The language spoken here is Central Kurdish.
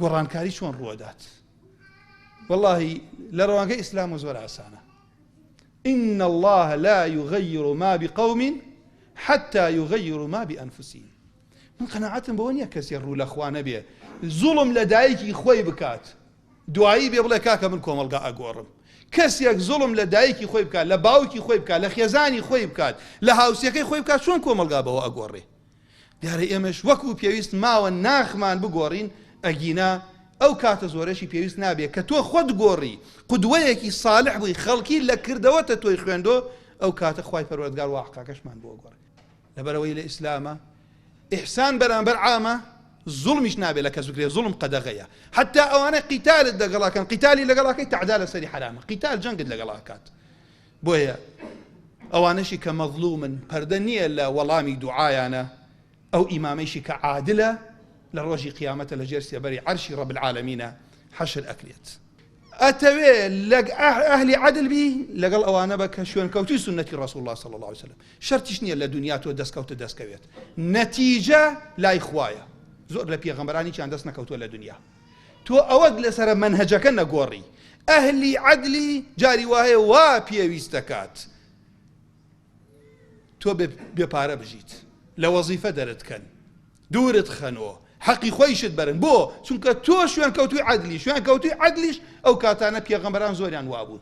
گۆڕانکاری چۆن ڕووەدات؟ وەڵاهی لە ڕەوانگەی ئیسلامەوە زۆر ئاسانە. إن الله لا يغير ما بقوم حتى يغيروا ما بأنفسهم. من قەناعەتم بەوە نییە کەسێ ڕوو لە خوا نەبێ زوڵم لە دایکی خۆی بکات دوایی بێ بڵێ کاکە من کۆمەڵگا ئەگۆڕم. کەسێک زوڵم لە دایکی خۆی بکات لە باوکی خۆی بکات لە خێزانی خۆی بکات لە هاوسێکەی خۆی بکات چۆن کۆمەڵگا بەوە ئەگۆڕێ؟ دیارە ئێمەش وەکو پێویست ماوە ناخمان بگۆڕین ئەگینا ئەو کاتە زۆرەشی پێویست نابێ کە تۆ خۆت گۆڕی قودوەیەکی ساڵح بووی خەڵکی لە کردەوەتە تۆی خوێندۆ ئەو کاتە خوای پەروەردگار واقعەکەشمان بۆ گۆڕێ لەبەرئەوەی لە ئیسلامە ئیحسان بەرامبەر عامە زوڵمیش نابێ لە کەس بکرێ زوڵم قەدەغەیە حتا ئەوانە قیتالت لەگەڵاکەن قیتالی لەگەڵاکەی تەعدا لەسەری حەرامە قیتال جەنگت لەگەڵاکات بۆیە ئەوانەشی کە مەزڵومن پەردە نییە لە وەڵامی دوعایانە، ئەو ئیمامەیشی کە عادلە لە ڕۆژی قیامەتە لە ژێر سێبەری عەرشی ڕەب العالمینە حەشر ئەکرێت. ئەتەوێ لەگ ئەهلی عەدل بی لەگەڵ ئەوانە بە کە شوێنکەوتوی سوننەتی ڕەسوڵ اللە صلی اللە علیە وسلم، شەرتیش نییە لە دونیا تۆ دەستکەوتت دەستکەوێت، نەتیجە لای خوایە، زۆر لە پێغەمبەران هیچیان دەست نەکەوتووە لە دونیا. تۆ ئەوەت لەسەرە مەنهەجەکە نەگۆڕی ئەهلی عەدلی جاری وایە وا پێویست دەکات تۆ بێ پارە بژیت لە وەزیفە دەرت کەن دوورت خەنەوە حەقی خۆیشت بەرن بۆ چونکە تۆ شوێن کەوتوی عەدلی شوێن کەوتوی عەدلیش ئەو کاتانە پێغەمبەران زۆریان وابوون.